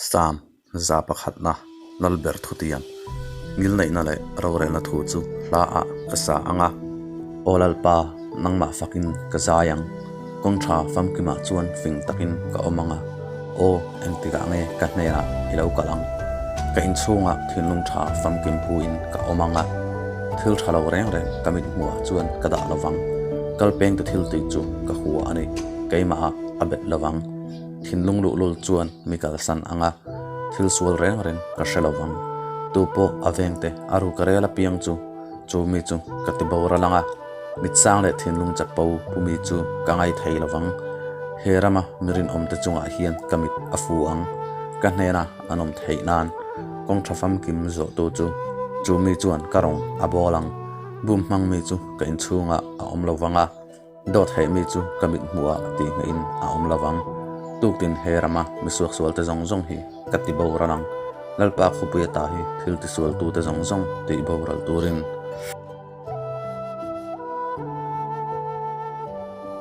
Sam, 101 na Lalber thutiam, ngilneihna leh rorelna thu chu hla ah ka sa ang a. Aw Lalpa, nangmah fakin ka zai ang, kawng tha famkimah chuan fing takin ka awm ang a, aw engtikah nge ka hnenah i lo kal ang? Ka inchhungah thinlung tha famkim puin ka awm ang a, thil tha lo reng reng ka mit hmuhah chuan ka dah lo vang. Kalpengte thil tih chu ka hua a ni, keimahah a bet lo vang. Thinlung luhlul chuan mi kalsan ang a, thil sual reng reng ka hre lo vang. Tu pawh a vengte a ruk rel apiang chu, chu mi chu ka ti boral ang a, mitsang leh thinlung chapo pu mi chu ka ngai thei lo vang. He rama mi rinawmte chungah hian ka mit a fu ang, ka hnena an awm theih nan kawng tha famkim zawhtu chu, chu mi chuan ka rawng a bawl ang. Bum hmang mi chu ka inchhungah a awm lo vang a. Dawt heih mi chu ka mit hmuhah tih ngeihin a awm lo vang. Tuktin he rama misuaksualte zawng zawng hi ka ti boral ang. Lalpa khawpui ata hi thil tisualtute zawng zawng tih boral turin.